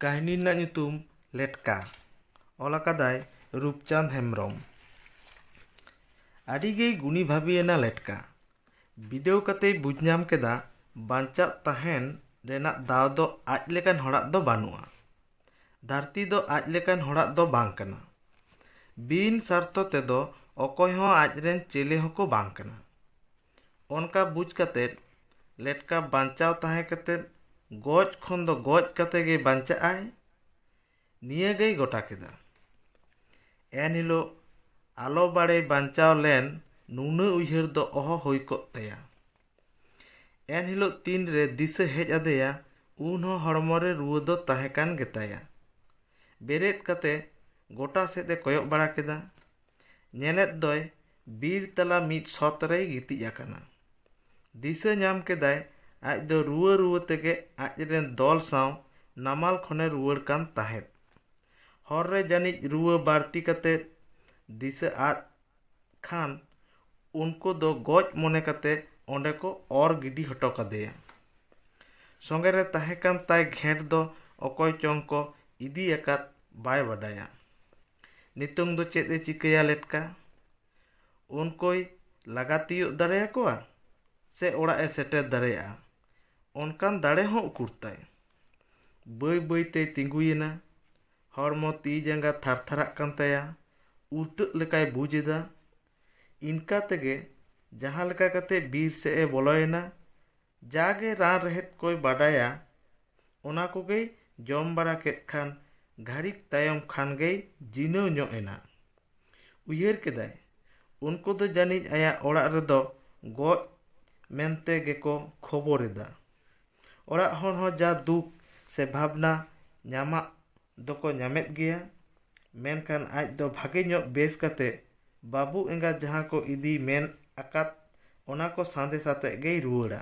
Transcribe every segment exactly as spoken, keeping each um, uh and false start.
ᱠᱟᱹᱦᱱᱤ ᱨᱮᱱᱟᱜ ᱧᱩᱛᱩᱢ ᱞᱮᱴᱠᱟ᱾ ᱚᱞ ᱟᱠᱟᱫᱟᱭ ᱨᱩᱯᱪᱟᱸᱫᱽ ᱦᱮᱢᱵᱨᱚᱢ᱾ ᱟᱹᱰᱤ ᱜᱮᱭ ᱜᱩᱱᱤ ᱵᱷᱟᱹᱵᱤᱭᱮᱱᱟ ᱞᱮᱴᱠᱟ᱾ ᱵᱤᱰᱟᱹᱣ ᱠᱟᱛᱮᱭ ᱵᱩᱡᱽ ᱧᱟᱢ ᱠᱮᱫᱟ, ᱵᱟᱧᱪᱟᱣ ᱛᱟᱦᱮᱱ ᱨᱮᱱᱟᱜ ᱫᱟᱣ ᱫᱚ ᱟᱡ ᱞᱮᱠᱟᱱ ᱦᱚᱲᱟᱜ ᱫᱚ ᱵᱟᱹᱱᱩᱜᱼᱟ᱾ ᱫᱷᱟᱹᱨᱛᱤ ᱫᱚ ᱟᱡ ᱞᱮᱠᱟᱱ ᱦᱚᱲᱟᱜ ᱫᱚ ᱵᱟᱝ ᱠᱟᱱᱟ᱾ ᱵᱤᱱ ᱥᱟᱨᱛᱷᱚ ᱛᱮᱫᱚ ᱚᱠᱚᱭ ᱦᱚᱸ ᱟᱡ ᱨᱮᱱ ᱪᱮᱞᱮ ᱦᱚᱸᱠᱚ ᱵᱟᱝ ᱠᱟᱱᱟ᱾ ᱚᱱᱠᱟ ᱵᱩᱡᱽ ᱠᱟᱛᱮᱫ ᱞᱮᱴᱠᱟ ᱵᱟᱧᱪᱟᱣ ᱛᱟᱦᱮᱸ ᱠᱟᱛᱮᱫ ᱜᱚᱡ ᱠᱷᱚᱱ ᱫᱚ ᱜᱚᱡ ᱠᱟᱛᱮ ᱜᱮ ᱵᱟᱧᱪᱟᱜ ᱟᱭ, ᱱᱤᱭᱟᱹ ᱜᱮᱭ ᱜᱚᱴᱟ ᱠᱮᱫᱟ᱾ ᱮᱱ ᱦᱤᱞᱳᱜ ᱟᱞᱚ ᱵᱟᱲᱮ ᱵᱟᱧᱪᱟᱣ ᱞᱮᱱ ᱱᱩᱱᱟᱹᱜ ᱩᱭᱦᱟᱹᱨ ᱫᱚ ᱚᱦᱚ ᱦᱩᱭ ᱠᱚᱜ ᱛᱟᱭᱟ᱾ ᱮᱱ ᱦᱤᱞᱳᱜ ᱛᱤᱱ ᱨᱮ ᱫᱤᱥᱟᱹ ᱦᱮᱡ ᱟᱫᱮᱭᱟ, ᱩᱱ ᱦᱚᱸ ᱦᱚᱲᱢᱚ ᱨᱮ ᱨᱩᱣᱟᱹ ᱫᱚ ᱛᱟᱦᱮᱸ ᱠᱟᱱ ᱜᱮᱛᱟᱭᱟ᱾ ᱵᱮᱨᱮᱫ ᱠᱟᱛᱮ ᱜᱚᱴᱟ ᱥᱮᱫ ᱮ ᱠᱚᱭᱚᱜ ᱵᱟᱲᱟ ᱠᱮᱫᱟ᱾ ᱧᱮᱞᱮᱫ ᱫᱚᱭ ᱵᱤᱨ ᱛᱟᱞᱟ ᱢᱤᱫ ᱥᱚᱛ ᱨᱮᱭ ᱜᱤᱛᱤᱡ ᱟᱠᱟᱱᱟ᱾ ᱫᱤᱥᱟᱹ ᱧᱟᱢ ᱠᱮᱫᱟᱭ ᱟᱡ ᱫᱚ ᱨᱩᱣᱟᱹ ᱨᱩᱣᱟᱹ ᱛᱮᱜᱮ ᱟᱡ ᱨᱮᱱ ᱫᱚᱞ ᱥᱟᱶ ᱱᱟᱢᱟᱞ ᱠᱷᱚᱱᱮ ᱨᱩᱣᱟᱹᱲ ᱠᱟᱱ ᱛᱟᱦᱮᱸᱫ᱾ ᱦᱚᱨ ᱨᱮ ᱡᱟᱹᱱᱤᱡ ᱨᱩᱣᱟᱹ ᱵᱟᱹᱲᱛᱤ ᱠᱟᱛᱮ ᱫᱤᱥᱟᱹ ᱟᱫ ᱠᱷᱟᱱ ᱩᱱᱠᱩ ᱫᱚ ᱜᱚᱡ ᱢᱚᱱᱮ ᱠᱟᱛᱮ ᱚᱸᱰᱮ ᱠᱚ ᱚᱨ ᱜᱤᱰᱤ ᱦᱚᱴᱚ ᱠᱟᱫᱮᱭᱟ᱾ ᱥᱚᱸᱜᱮ ᱨᱮ ᱛᱟᱦᱮᱸ ᱠᱟᱱ ᱛᱟᱭ ᱜᱷᱮᱸᱴ ᱫᱚ ᱚᱠᱚᱭ ᱪᱚᱝ ᱠᱚ ᱤᱫᱤ ᱟᱠᱟᱫ ᱵᱟᱭ ᱵᱟᱰᱟᱭᱟ᱾ ᱱᱤᱛᱚᱝ ᱫᱚ ᱪᱮᱫ ᱮ ᱪᱤᱠᱟᱹᱭᱟ ᱞᱮᱴᱠᱟ? ᱩᱱᱠᱩᱭ ᱞᱟᱜᱟ ᱛᱤᱭᱳᱜ ᱫᱟᱲᱮᱭᱟᱠᱚᱣᱟ ᱥᱮ ᱚᱲᱟᱜ ᱮ ᱥᱮᱴᱮᱨ ᱫᱟᱲᱮᱭᱟᱜᱼᱟ? ᱚᱱᱠᱟᱱ ᱫᱟᱲᱮ ᱦᱚᱸ ᱩᱠᱩᱨ ᱛᱟᱭ᱾ ᱵᱟᱹᱭ ᱵᱟᱹᱭ ᱛᱮᱭ ᱛᱤᱸᱜᱩᱭᱮᱱᱟ᱾ ᱦᱚᱲᱢᱚ ᱛᱤ ᱡᱟᱸᱜᱟ ᱛᱷᱟᱨ ᱛᱷᱟᱨᱟᱜ ᱠᱟᱱ ᱛᱟᱭᱟ᱾ ᱩᱞᱴᱟᱹᱜ ᱞᱮᱠᱟᱭ ᱵᱩᱡᱽ ᱮᱫᱟ᱾ ᱤᱱᱠᱟ ᱛᱮᱜᱮ ᱡᱟᱦᱟᱸ ᱞᱮᱠᱟ ᱠᱟᱛᱮ ᱵᱤᱨ ᱥᱮᱫ ᱮ ᱵᱚᱞᱚᱭᱮᱱᱟ᱾ ᱡᱟᱜᱮ ᱨᱟᱱ ᱨᱮᱦᱮᱫ ᱠᱚᱭ ᱵᱟᱰᱟᱭᱟ, ᱚᱱᱟ ᱠᱚᱜᱮᱭ ᱡᱚᱢ ᱵᱟᱲᱟ ᱠᱮᱫ ᱠᱷᱟᱱ ᱜᱷᱟᱹᱲᱤᱠ ᱛᱟᱭᱚᱢ ᱠᱷᱟᱱ ᱜᱮᱭ ᱡᱤᱱᱟᱹᱣ ᱧᱚᱜ ᱮᱱᱟ᱾ ᱩᱭᱦᱟᱹᱨ ᱠᱮᱫᱟᱭ, ᱩᱱᱠᱩ ᱫᱚ ᱡᱟᱹᱱᱤᱡ ᱟᱭᱟᱜ ᱚᱲᱟᱜ ᱨᱮᱫᱚ ᱜᱚᱡ ᱢᱮᱱᱛᱮ ᱜᱮᱠᱚ ᱠᱷᱚᱵᱚᱨ ᱮᱫᱟ᱾ ᱚᱲᱟᱜ ᱦᱚᱲ ᱦᱚᱸ ᱡᱟ ᱫᱩᱠ ᱥᱮ ᱵᱷᱟᱵᱽᱱᱟ ᱧᱟᱢᱟᱜ ᱫᱚᱠᱚ ᱧᱟᱢᱮᱫ ᱜᱮᱭᱟ, ᱢᱮᱱᱠᱷᱟᱱ ᱟᱡ ᱫᱚ ᱵᱷᱟᱜᱮ ᱧᱚᱜ ᱵᱮᱥ ᱠᱟᱛᱮ ᱵᱟᱹᱵᱩ ᱮᱸᱜᱟᱛ ᱡᱟᱦᱟᱸ ᱠᱚ ᱤᱫᱤ ᱢᱮᱱ ᱟᱠᱟᱫ, ᱚᱱᱟ ᱠᱚ ᱥᱟᱸᱫᱮᱥ ᱟᱛᱮᱫ ᱜᱮᱭ ᱨᱩᱣᱟᱹᱲᱟ᱾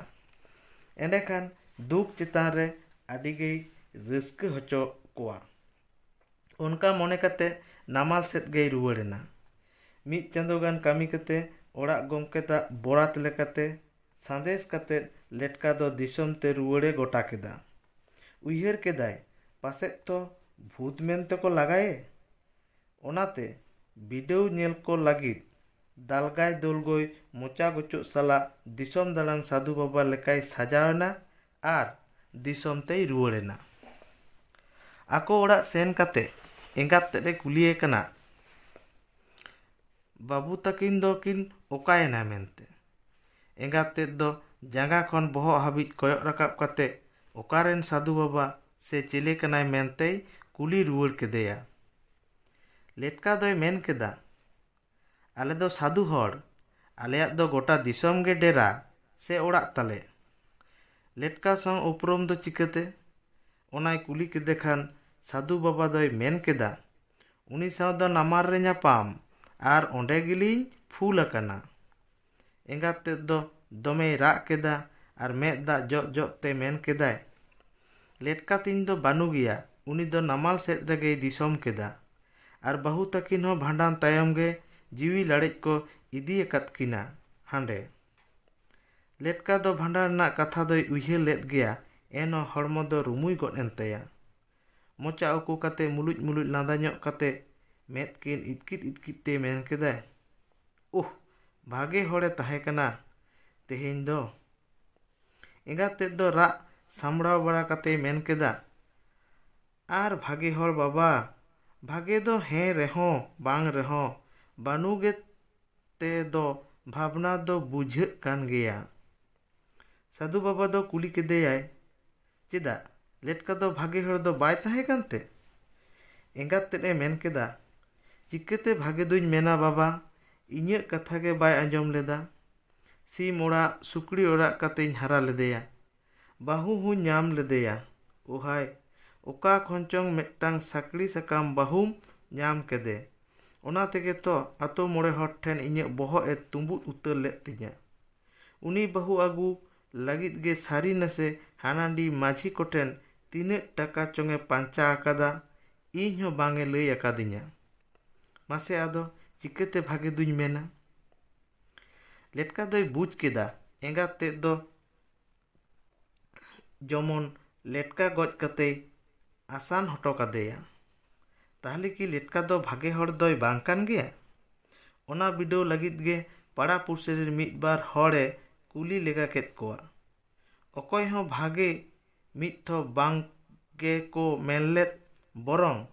ᱮᱸᱰᱮᱠᱷᱟᱱ ᱫᱩᱠ ᱪᱮᱛᱟᱱ ᱨᱮ ᱟᱹᱰᱤ ᱜᱮᱭ ᱨᱟᱹᱥᱠᱟᱹ ᱦᱚᱪᱚ ᱠᱚᱣᱟ᱾ ᱚᱱᱠᱟ ᱢᱚᱱᱮ ᱠᱟᱛᱮ ᱱᱟᱢᱟᱞ ᱥᱮᱫ ᱜᱮᱭ ᱨᱩᱣᱟᱹᱲ ᱮᱱᱟ᱾ ᱢᱤᱫ ᱪᱟᱸᱫᱳ ᱜᱟᱱ ᱠᱟᱹᱢᱤ ᱠᱟᱛᱮ ᱚᱲᱟᱜ ᱜᱚᱢᱠᱮ ᱫᱟᱜ ᱵᱚᱨᱟᱛ ᱞᱮᱠᱟᱛᱮ ᱥᱟᱸᱫᱮᱥ ᱠᱟᱛᱮ ᱞᱮᱴᱠᱟ ᱫᱚ ᱫᱤᱥᱚᱢ ᱛᱮ ᱨᱩᱣᱟᱹᱲᱮ ᱜᱚᱴᱟ ᱠᱮᱫᱟ᱾ ᱩᱭᱦᱟᱹᱨ ᱠᱮᱫᱟᱭ, ᱯᱟᱥᱮᱫ ᱛᱚ ᱵᱷᱩᱛ ᱢᱮᱱᱛᱮ ᱠᱚ ᱞᱟᱜᱟᱭᱮ᱾ ᱚᱱᱟᱛᱮ ᱵᱤᱰᱟᱹᱣ ᱧᱮᱞ ᱠᱚ ᱞᱟᱹᱜᱤᱫ ᱫᱟᱞᱜᱟᱭ ᱫᱳᱞᱜᱳᱭ ᱢᱚᱪᱟ ᱜᱚᱪᱚᱜ ᱥᱟᱞᱟᱜ ᱫᱤᱥᱚᱢ ᱫᱟᱬᱟᱱ ᱥᱟᱹᱫᱷᱩ ᱵᱟᱵᱟ ᱞᱮᱠᱟᱭ ᱥᱟᱡᱟᱣ ᱮᱱᱟ ᱟᱨ ᱫᱤᱥᱚᱢ ᱛᱮᱭ ᱨᱩᱣᱟᱹᱲ ᱮᱱᱟ᱾ ᱟᱠᱚ ᱚᱲᱟᱜ ᱥᱮᱱ ᱠᱟᱛᱮ ᱮᱸᱜᱟᱛ ᱛᱮᱫ ᱮ ᱠᱩᱞᱤᱭᱮ ᱠᱟᱱᱟ, "ᱵᱟᱹᱵᱩ ᱛᱟᱹᱠᱤᱱ ᱫᱚᱠᱤᱱ ᱚᱠᱟᱭᱮᱱᱟ?" ᱢᱮᱱᱛᱮ᱾ ᱮᱸᱜᱟᱛ ᱛᱮᱫ ᱫᱚ ᱡᱟᱸᱜᱟ ᱠᱷᱚᱱ ᱵᱚᱦᱚᱜ ᱦᱟᱹᱵᱤᱡ ᱠᱚᱭᱚᱜ ᱨᱟᱠᱟᱵ ᱠᱟᱛᱮ, "ᱚᱠᱟᱨᱮᱱ ᱥᱟᱹᱫᱷᱩ ᱵᱟᱵᱟ ᱥᱮ ᱪᱮᱞᱮ ᱠᱟᱱᱟᱭ?" ᱢᱮᱱᱛᱮᱭ ᱠᱩᱞᱤ ᱨᱩᱣᱟᱹᱲ ᱠᱮᱫᱮᱭᱟ᱾ ᱞᱮᱴᱠᱟ ᱫᱚᱭ ᱢᱮᱱ ᱠᱮᱫᱟ, "ᱟᱞᱮ ᱫᱚ ᱥᱟᱹᱫᱷᱩ ᱦᱚᱲ, ᱟᱞᱮᱭᱟᱜ ᱫᱚ ᱜᱚᱴᱟ ᱫᱤᱥᱚᱢ ᱜᱮ ᱰᱮᱨᱟ ᱥᱮ ᱚᱲᱟᱜ ᱛᱟᱞᱮ᱾ ᱞᱮᱴᱠᱟ ᱥᱟᱶ ᱩᱯᱨᱩᱢ ᱫᱚ ᱪᱤᱠᱟᱹᱛᱮ?" ᱚᱱᱟᱭ ᱠᱩᱞᱤ ᱠᱮᱫᱮ ᱠᱷᱟᱱ ᱥᱟᱹᱫᱷᱩ ᱵᱟᱵᱟ ᱫᱚᱭ ᱢᱮᱱ ᱠᱮᱫᱟ, "ᱩᱱᱤ ᱥᱟᱶ ᱫᱚ ᱱᱟᱢᱟᱞ ᱨᱮ ᱧᱟᱯᱟᱢ ᱟᱨ ᱚᱸᱰᱮ ᱜᱮᱞᱤᱧ ᱯᱷᱩᱞ ᱟᱠᱟᱱᱟ᱾" ᱮᱸᱜᱟᱛ ᱛᱮᱫ ᱫᱚ ᱫᱚᱢᱮᱭ ᱨᱟᱜ ᱠᱮᱫᱟ ᱟᱨ ᱢᱮᱫ ᱫᱟᱜ ᱡᱚᱜ ᱡᱚᱜ ᱛᱮ ᱢᱮᱱ ᱠᱮᱫᱟᱭ, "ᱞᱮᱴᱠᱟ ᱛᱤᱧ ᱫᱚ ᱵᱟᱹᱱᱩᱜᱮᱭᱟ, ᱩᱱᱤ ᱫᱚ ᱱᱟᱢᱟᱞ ᱥᱮᱫ ᱨᱮᱜᱮᱭ ᱫᱤᱥᱚᱢ ᱠᱮᱫᱟ᱾ ᱟᱨ ᱵᱟᱹᱦᱩ ᱛᱟᱹᱠᱤᱱ ᱦᱚᱸ ᱵᱷᱟᱸᱰᱟᱱ ᱛᱟᱭᱚᱢ ᱜᱮ ᱡᱤᱣᱤ ᱞᱟᱲᱮᱡ ᱠᱚ ᱤᱫᱤ ᱟᱠᱟᱫ ᱠᱤᱱᱟ ᱦᱟᱸᱰᱮ᱾" ᱞᱮᱴᱠᱟ ᱫᱚ ᱵᱷᱟᱸᱰᱟᱱ ᱨᱮᱱᱟᱜ ᱠᱟᱛᱷᱟ ᱫᱚᱭ ᱩᱭᱦᱟᱹᱨ ᱞᱮᱫ ᱜᱮᱭᱟ, ᱮᱱᱦᱚᱸ ᱦᱚᱲᱢᱚ ᱫᱚ ᱨᱩᱢᱩᱭ ᱜᱚᱫ ᱮᱱ ᱛᱟᱭᱟ᱾ ᱢᱚᱪᱟ ᱩᱠᱩ ᱠᱟᱛᱮ ᱢᱩᱞᱩᱡ ᱢᱩᱞᱩᱡ ᱞᱟᱸᱫᱟ ᱧᱚᱜ ᱠᱟᱛᱮ ᱢᱮᱫ ᱠᱤᱱ ᱤᱛᱠᱤᱛ ᱤᱛᱠᱤᱛ ᱛᱮ ᱢᱮᱱ ᱠᱮᱫᱟᱭ, "ᱩᱦ, ᱵᱷᱟᱜᱮ ᱦᱚᱲᱮ ᱛᱟᱦᱮᱸ ᱠᱟᱱᱟ ᱛᱮᱦᱮᱧ ᱫᱚ᱾" ᱮᱸᱜᱟᱛ ᱛᱮᱫ ᱫᱚ ᱨᱟᱜ ᱥᱟᱢᱵᱲᱟᱣ ᱵᱟᱲᱟ ᱠᱟᱛᱮᱭ ᱢᱮᱱ ᱠᱮᱫᱟ, "ᱟᱨ ᱵᱷᱟᱜᱮ ᱦᱚᱲ ᱵᱟᱵᱟ, ᱵᱷᱟᱜᱮ ᱫᱚ ᱦᱮᱸ ᱨᱮᱦᱚᱸ ᱵᱟᱝ ᱨᱮᱦᱚᱸ, ᱵᱟᱹᱱᱩ ᱜᱮ ᱛᱮ ᱫᱚ ᱵᱷᱟᱵᱽᱱᱟ ᱫᱚ ᱵᱩᱡᱷᱟᱹᱜ ᱠᱟᱱ ᱜᱮᱭᱟ᱾" ᱥᱟᱹᱫᱷᱩ ᱵᱟᱵᱟ ᱫᱚ ᱠᱩᱞᱤ ᱠᱮᱫᱮᱭᱟᱭ, "ᱪᱮᱫᱟᱜ, ᱞᱮᱴᱠᱟ ᱫᱚ ᱵᱷᱟᱜᱮ ᱦᱚᱲ ᱫᱚ ᱵᱟᱭ ᱛᱟᱦᱮᱸ ᱠᱟᱱᱛᱮ?" ᱮᱸᱜᱟᱛ ᱛᱮᱫ ᱮ ᱢᱮᱱ ᱠᱮᱫᱟ, "ᱪᱤᱠᱟᱹᱛᱮ ᱵᱷᱟᱜᱮ ᱫᱩᱧ ᱢᱮᱱᱟ ᱵᱟᱵᱟ? ᱤᱧᱟᱹᱜ ᱠᱟᱛᱷᱟ ᱜᱮ ᱵᱟᱭ ᱟᱸᱡᱚᱢ ᱞᱮᱫᱟ᱾ ᱥᱤᱢ ᱚᱲᱟᱜ ᱥᱩᱠᱨᱤ ᱚᱲᱟᱜ ᱠᱟᱛᱮᱧ ᱦᱟᱨᱟ ᱞᱮᱫᱮᱭᱟ, ᱵᱟᱹᱦᱩ ᱦᱚᱸᱧ ᱧᱟᱢ ᱞᱮᱫᱮᱭᱟ᱾ ᱳᱦᱟᱭ, ᱚᱠᱟ ᱠᱷᱚᱱ ᱪᱚᱝ ᱢᱤᱫᱴᱟᱝ ᱥᱟᱠᱲᱤ ᱥᱟᱠᱟᱢ ᱵᱟᱹᱦᱩᱢ ᱧᱟᱢ ᱠᱮᱫᱮ᱾ ᱚᱱᱟ ᱛᱮᱜᱮ ᱛᱚ ᱟᱛᱳ ᱢᱚᱬᱮ ᱦᱚᱲ ᱴᱷᱮᱱ ᱤᱧᱟᱹᱜ ᱵᱚᱦᱚᱜ ᱮ ᱛᱩᱸᱵᱩᱫ ᱩᱛᱟᱹᱨ ᱞᱮᱫ ᱛᱤᱧᱟᱹ᱾ ᱩᱱᱤ ᱵᱟᱹᱦᱩ ᱟᱹᱜᱩ ᱞᱟᱹᱜᱤᱫ ᱜᱮ ᱥᱟᱹᱨᱤ ᱱᱟᱥᱮ ᱦᱟᱱᱟᱰᱤ ᱢᱟᱹᱡᱷᱤ ᱠᱚᱴᱷᱮᱱ ᱛᱤᱱᱟᱹᱜ ᱴᱟᱠᱟ ᱪᱚᱝ ᱮ ᱯᱟᱧᱪᱟ ᱟᱠᱟᱫᱟ, ᱤᱧ ᱦᱚᱸ ᱵᱟᱝ ᱮ ᱞᱟᱹᱭ ᱟᱠᱟᱫᱤᱧᱟ᱾ ᱢᱟᱥᱮ ᱟᱫᱚ ᱪᱤᱠᱟᱹᱛᱮ ᱵᱷᱟᱜᱮ ᱫᱩᱧ ᱢᱮᱱᱟ?" ᱞᱮᱴᱠᱟ ᱫᱚᱭ ᱵᱩᱡᱽ ᱠᱮᱫᱟ ᱮᱸᱜᱟᱛ ᱛᱮᱫ ᱫᱚ ᱡᱮᱢᱚᱱ ᱞᱮᱴᱠᱟ ᱜᱚᱡ ᱠᱟᱛᱮᱭ ᱟᱥᱟᱱ ᱦᱚᱴᱚ ᱠᱟᱫᱮᱭᱟ᱾ ᱛᱟᱦᱞᱮ ᱠᱤ ᱞᱮᱴᱠᱟ ᱫᱚ ᱵᱷᱟᱜᱮ ᱦᱚᱲ ᱫᱚᱭ ᱵᱟᱝ ᱠᱟᱱ ᱜᱮᱭᱟ? ᱚᱱᱟ ᱵᱤᱰᱟᱹᱣ ᱞᱟᱹᱜᱤᱫ ᱜᱮ ᱯᱟᱲᱟ ᱯᱩᱲᱥᱤ ᱨᱮᱱ ᱢᱤᱫ ᱵᱟᱨ ᱦᱚᱲᱮ ᱠᱩᱞᱤ ᱞᱮᱜᱟ ᱠᱮᱫ ᱠᱚᱣᱟ᱾ ᱚᱠᱚᱭ ᱦᱚᱸ ᱵᱷᱟᱜᱮ ᱢᱤᱫ ᱛᱷᱚ ᱵᱟᱝ ᱜᱮ ᱠᱚ ᱢᱮᱱ ᱞᱮᱫ, ᱵᱚᱨᱚᱝ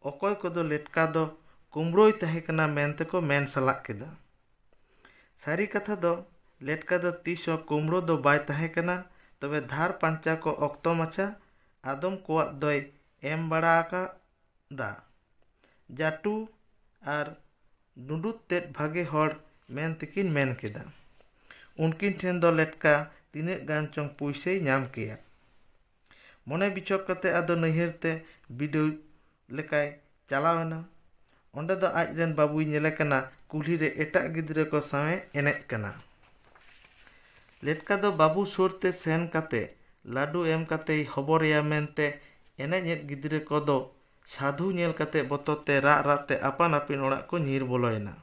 ᱚᱠᱚᱭ ᱠᱚᱫᱚ ᱞᱮᱴᱠᱟ ᱫᱚ ᱠᱩᱢᱵᱽᱲᱳᱭ ᱛᱟᱦᱮᱸ ᱠᱟᱱᱟ ᱢᱮᱱᱛᱮ ᱠᱚ ᱢᱮᱱ ᱥᱟᱞᱟᱜ ᱠᱮᱫᱟ᱾ ᱥᱟᱹᱨᱤ ᱠᱟᱛᱷᱟ ᱫᱚ, ᱞᱮᱴᱠᱟ ᱫᱚ ᱛᱤᱥ ᱦᱚᱸ ᱠᱩᱢᱵᱽᱲᱳ ᱫᱚ ᱵᱟᱭ ᱛᱟᱦᱮᱸ ᱠᱟᱱᱟ, ᱛᱚᱵᱮ ᱫᱷᱟᱨ ᱯᱟᱧᱪᱟ ᱠᱚ ᱚᱠᱛᱚ ᱢᱟᱪᱷᱟ ᱟᱫᱚᱢ ᱠᱚᱣᱟᱜ ᱫᱚᱭ ᱮᱢ ᱵᱟᱲᱟ ᱟᱠᱟᱫᱟ᱾ ᱡᱟᱴᱩ ᱟᱨ ᱰᱩᱰᱩᱛ ᱛᱮᱫ ᱵᱷᱟᱜᱮ ᱦᱚᱲ ᱢᱮᱱ ᱛᱮᱠᱤᱱ ᱢᱮᱱ ᱠᱮᱫᱟ᱾ ᱩᱱᱠᱤᱱ ᱴᱷᱮᱱ ᱫᱚ ᱞᱮᱴᱠᱟ ᱛᱤᱱᱟᱹᱜ ᱜᱟᱱ ᱪᱚᱝ ᱯᱩᱭᱥᱟᱹᱭ ᱧᱟᱢ ᱠᱮᱭᱟ᱾ ᱢᱚᱱᱮ ᱵᱤᱪᱷᱚᱠ ᱠᱟᱛᱮ ᱟᱫᱚ ᱱᱟᱹᱭᱦᱟᱹᱨ ᱛᱮ ᱵᱤᱰᱟᱹᱣ ᱞᱮᱠᱟᱭ ᱪᱟᱞᱟᱣ ᱮᱱᱟ᱾ ᱚᱸᱰᱮ ᱫᱚ ᱟᱡ ᱨᱮᱱ ᱵᱟᱹᱵᱩᱭ ᱧᱮᱞᱮ ᱠᱟᱱᱟ, ᱠᱩᱞᱦᱤ ᱨᱮ ᱮᱴᱟᱜ ᱜᱤᱫᱽᱨᱟᱹ ᱠᱚ ᱥᱟᱶᱮ ᱮᱱᱮᱡ ᱠᱟᱱᱟ᱾ ᱞᱮᱴᱠᱟ ᱫᱚ ᱵᱟᱹᱵᱩ ᱥᱩᱨ ᱛᱮ ᱥᱮᱱ ᱠᱟᱛᱮ ᱞᱟᱹᱰᱩ ᱮᱢ ᱠᱟᱛᱮᱭ ᱦᱚᱵᱚᱨᱮᱭᱟ ᱢᱮᱱᱛᱮ ᱮᱱᱮᱡ ᱮᱫ ᱜᱤᱫᱽᱨᱟᱹ ᱠᱚᱫᱚ ᱥᱟᱹᱫᱷᱩ ᱧᱮᱞ ᱠᱟᱛᱮ ᱵᱚᱛᱚᱨ ᱛᱮ ᱨᱟᱜ ᱨᱟᱜ ᱛᱮ ᱟᱯᱟᱱ ᱟᱹᱯᱤᱱ ᱚᱲᱟᱜ ᱠᱚ ᱧᱤᱨ ᱵᱚᱞᱚᱭᱮᱱᱟ᱾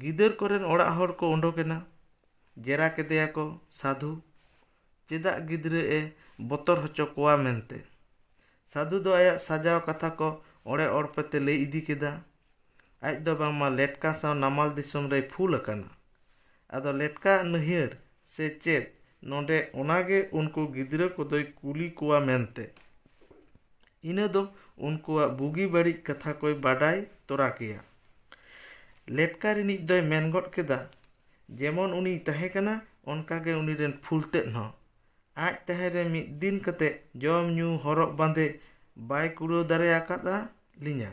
ᱜᱤᱫᱟᱹᱨ ᱠᱚᱨᱮᱱ ᱚᱲᱟᱜ ᱦᱚᱲ ᱠᱚ ᱩᱰᱩᱠ ᱮᱱᱟ᱾ ᱡᱮᱨᱟ ᱠᱮᱫᱮᱭᱟ ᱠᱚ ᱥᱟᱹᱫᱷᱩ, ᱪᱮᱫᱟᱜ ᱜᱤᱫᱽᱨᱟᱹ ᱮ ᱵᱚᱛᱚᱨ ᱦᱚᱪᱚ ᱠᱚᱣᱟ ᱢᱮᱱᱛᱮ᱾ ᱥᱟᱹᱫᱷᱩ ᱫᱚ ᱟᱭᱟᱜ ᱥᱟᱡᱟᱣ ᱠᱟᱛᱷᱟ ᱠᱚ ᱚᱲᱮ ᱚᱲᱯᱮ ᱛᱮ ᱞᱟᱹᱭ ᱤᱫᱤ ᱠᱮᱫᱟ᱾ ᱟᱡ ᱫᱚ ᱵᱟᱝᱢᱟ ᱞᱮᱴᱠᱟ ᱥᱟᱶ ᱱᱟᱢᱟᱞ ᱫᱤᱥᱚᱢ ᱨᱮᱭ ᱯᱷᱩᱞ ᱟᱠᱟᱱᱟ᱾ ᱟᱫᱚ ᱞᱮᱴᱠᱟ ᱱᱟᱹᱭᱦᱟᱹᱨ ᱥᱮ ᱪᱮᱫ ᱱᱚᱰᱮ, ᱚᱱᱟᱜᱮ ᱩᱱᱠᱩ ᱜᱤᱫᱽᱨᱟᱹ ᱠᱚᱫᱚᱭ ᱠᱩᱞᱤ ᱠᱚᱣᱟ ᱢᱮᱱᱛᱮ᱾ ᱤᱱᱟᱹ ᱫᱚ ᱩᱱᱠᱩᱣᱟᱜ ᱵᱩᱜᱤ ᱵᱟᱹᱲᱤᱡ ᱠᱟᱛᱷᱟ ᱠᱚᱭ ᱵᱟᱰᱟᱭ ᱛᱚᱨᱟ ᱠᱮᱭᱟ᱾ ᱞᱮᱴᱠᱟ ᱨᱤᱱᱤᱡ ᱫᱚᱭ ᱢᱮᱱ ᱜᱚᱫ ᱠᱮᱫᱟ, ᱡᱮᱢᱚᱱ ᱩᱱᱤᱭ ᱛᱟᱦᱮᱸ ᱠᱟᱱᱟ, ᱚᱱᱠᱟᱜᱮ ᱩᱱᱤ ᱨᱮᱱ ᱯᱷᱩᱞ ᱛᱮᱫ ᱦᱚᱸ᱾ ᱟᱡ ᱛᱟᱦᱮᱸ ᱨᱮ ᱢᱤᱫ ᱫᱤᱱ ᱠᱟᱛᱮ ᱡᱚᱢ ᱧᱩ ᱦᱚᱨᱚᱜ ᱵᱟᱸᱫᱮ ᱵᱟᱭ ᱠᱩᱲᱟᱹᱣ ᱫᱟᱲᱮ ᱟᱠᱟᱫᱟ ᱞᱤᱧᱟ᱾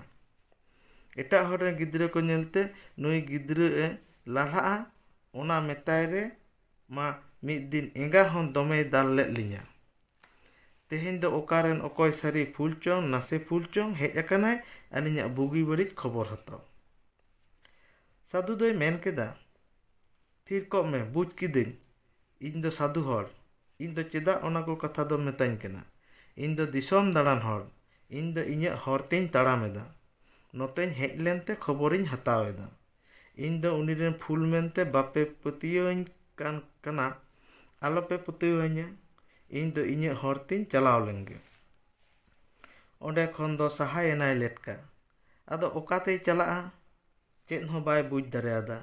ᱮᱴᱟᱜ ᱦᱚᱲ ᱨᱮᱱ ᱜᱤᱫᱽᱨᱟᱹ ᱠᱚ ᱧᱮᱞᱛᱮ ᱱᱩᱭ ᱜᱤᱫᱽᱨᱟᱹ ᱮ ᱞᱟᱞᱦᱟᱜᱼᱟ, ᱚᱱᱟ ᱢᱮᱛᱟᱭ ᱨᱮ ᱢᱟ ᱢᱤᱫ ᱫᱤᱱ ᱮᱸᱜᱟ ᱦᱚᱸ ᱫᱚᱢᱮᱭ ᱫᱟᱞ ᱞᱮᱫ ᱞᱤᱧᱟ᱾ ᱛᱮᱦᱮᱧ ᱫᱚ ᱚᱠᱟᱨᱮᱱ ᱚᱠᱚᱭ ᱥᱟᱹᱨᱤ ᱯᱷᱩᱞ ᱪᱚᱝ ᱱᱟᱥᱮ ᱯᱷᱩᱞ ᱪᱚᱝ ᱦᱮᱡ ᱟᱠᱟᱱᱟᱭ ᱟᱹᱞᱤᱧᱟᱜ ᱵᱩᱜᱤ ᱵᱟᱹᱲᱤᱡ ᱠᱷᱚᱵᱚᱨ ᱦᱟᱛᱟᱣ᱾ ᱥᱟᱹᱫᱷᱩ ᱫᱚᱭ ᱢᱮᱱ ᱠᱮᱫᱟ, ᱛᱷᱤᱨ ᱠᱚᱜ ᱢᱮ, ᱵᱩᱡᱽ ᱠᱤᱫᱟᱹᱧ᱾ ᱤᱧ ᱫᱚ ᱥᱟᱹᱫᱷᱩ ᱦᱚᱲ᱾ ᱤᱧ ᱫᱚ ᱪᱮᱫᱟᱜ ᱚᱱᱟ ᱠᱚ ᱠᱟᱛᱷᱟ ᱫᱚᱢ ᱢᱮᱛᱟᱹᱧ ᱠᱟᱱᱟ? ᱤᱧ ᱫᱚ ᱫᱤᱥᱚᱢ ᱫᱟᱬᱟᱱ ᱦᱚᱲ᱾ ᱤᱧ ᱫᱚ ᱤᱧᱟᱹᱜ ᱦᱚᱨ ᱛᱮᱧ ᱛᱟᱲᱟᱢ ᱮᱫᱟ᱾ ᱱᱚᱛᱮᱧ ᱦᱮᱡ ᱞᱮᱱᱛᱮ ᱠᱷᱚᱵᱚᱨᱤᱧ ᱦᱟᱛᱟᱣ ᱮᱫᱟ᱾ ᱤᱧ ᱫᱚ ᱩᱱᱤ ᱨᱮᱱ ᱯᱷᱩᱞ ᱢᱮᱱᱛᱮ ᱵᱟᱯᱮ ᱯᱟᱹᱛᱭᱟᱹᱣᱟᱹᱧ ᱠᱟᱱ ᱠᱟᱱᱟ, ᱟᱞᱚᱯᱮ ᱯᱟᱹᱛᱭᱟᱹᱣᱟᱹᱧᱟ᱾ ᱤᱧ ᱫᱚ ᱤᱧᱟᱹᱜ ᱦᱚᱨ ᱛᱮᱧ ᱪᱟᱞᱟᱣ ᱞᱮᱱ ᱜᱮ᱾ ᱚᱸᱰᱮ ᱠᱷᱚᱱ ᱫᱚ ᱥᱟᱦᱟᱭᱮᱱᱟᱭ ᱞᱮᱴᱠᱟ᱾ ᱟᱫᱚ ᱚᱠᱟᱛᱮᱭ ᱪᱟᱞᱟᱜᱼᱟ? ᱪᱮᱫ ᱦᱚᱸ ᱵᱟᱭ ᱵᱩᱡᱽ ᱫᱟᱲᱮᱭᱟᱫᱟ᱾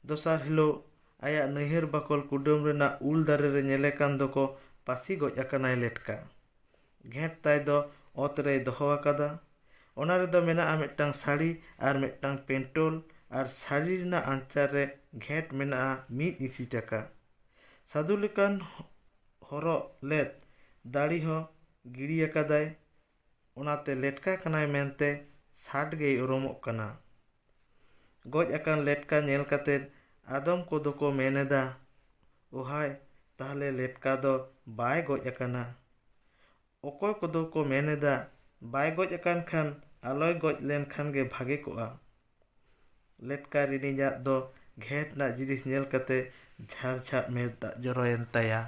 ᱫᱚᱥᱟᱨ ᱦᱤᱞᱳᱜ ᱟᱭᱟᱜ ᱱᱟᱹᱭᱦᱟᱹᱨ ᱵᱟᱠᱚᱞ ᱠᱩᱰᱟᱹᱢ ᱨᱮᱱᱟᱜ ᱩᱞ ᱫᱟᱨᱮ ᱨᱮ ᱧᱮᱞᱮ ᱠᱟᱱ ᱫᱚᱠᱚ ᱯᱟᱹᱥᱤ ᱜᱚᱡ ᱟᱠᱟᱱᱟᱭ ᱞᱮᱴᱠᱟ᱾ ᱜᱷᱮᱸᱴ ᱛᱟᱭ ᱫᱚ ᱚᱛ ᱨᱮᱭ ᱫᱚᱦᱚ ᱟᱠᱟᱫᱟ᱾ ᱚᱱᱟ ᱨᱮᱫᱚ ᱢᱮᱱᱟᱜᱼᱟ ᱢᱤᱫᱴᱟᱝ ᱥᱟᱹᱲᱤ ᱟᱨ ᱢᱤᱫᱴᱟᱝ ᱯᱮᱱᱴᱳᱞ, ᱟᱨ ᱥᱟᱹᱲᱤ ᱨᱮᱱᱟᱜ ᱟᱧᱪᱟᱨ ᱨᱮ ᱜᱷᱮᱸᱴ ᱢᱮᱱᱟᱜᱼᱟ ᱢᱤᱫ ᱤᱥᱤ ᱴᱟᱠᱟ᱾ ᱥᱟᱹᱫᱷᱩ ᱞᱮᱠᱟᱱ ᱦᱚᱨᱚᱜ ᱞᱮᱫ ᱫᱟᱲᱤ ᱦᱚᱸ ᱜᱤᱲᱤ ᱟᱠᱟᱫᱟᱭ᱾ ᱚᱱᱟᱛᱮ ᱞᱮᱴᱠᱟ ᱠᱟᱱᱟᱭ ᱢᱮᱱᱛᱮ ᱥᱟᱴ ᱜᱮᱭ ᱩᱨᱩᱢᱚᱜ ᱠᱟᱱᱟ᱾ ᱜᱚᱡ ᱟᱠᱟᱱ ᱞᱮᱴᱠᱟ ᱧᱮᱞ ᱠᱟᱛᱮ ᱟᱫᱚᱢ ᱠᱚᱫᱚ ᱠᱚ ᱢᱮᱱ ᱮᱫᱟ, "ᱳᱦᱟᱭ, ᱛᱟᱦᱞᱮ ᱞᱮᱴᱠᱟ ᱫᱚ ᱵᱟᱭ ᱜᱚᱡ ᱟᱠᱟᱱᱟ?" ᱚᱠᱚᱭ ᱠᱚᱫᱚ ᱠᱚ ᱢᱮᱱ ᱮᱫᱟ, "ᱵᱟᱭ ᱜᱚᱡ ᱟᱠᱟᱱ ᱠᱷᱟᱱ ᱟᱞᱚᱭ ᱜᱚᱡ ᱞᱮᱱ ᱠᱷᱟᱱ ᱜᱮ ᱵᱷᱟᱜᱮ ᱠᱚᱜᱼᱟ᱾" ᱞᱮᱴᱠᱟ ᱨᱤᱱᱤᱡᱟᱜ ᱫᱚ ᱜᱷᱮᱸᱴ ᱨᱮᱱᱟᱜ ᱡᱤᱱᱤᱥ ᱧᱮᱞ ᱠᱟᱛᱮ ᱡᱷᱟᱨ ᱡᱷᱟᱨ ᱢᱮᱫ ᱫᱟᱜ ᱡᱚᱨᱚᱭᱮᱱ ᱛᱟᱭᱟ᱾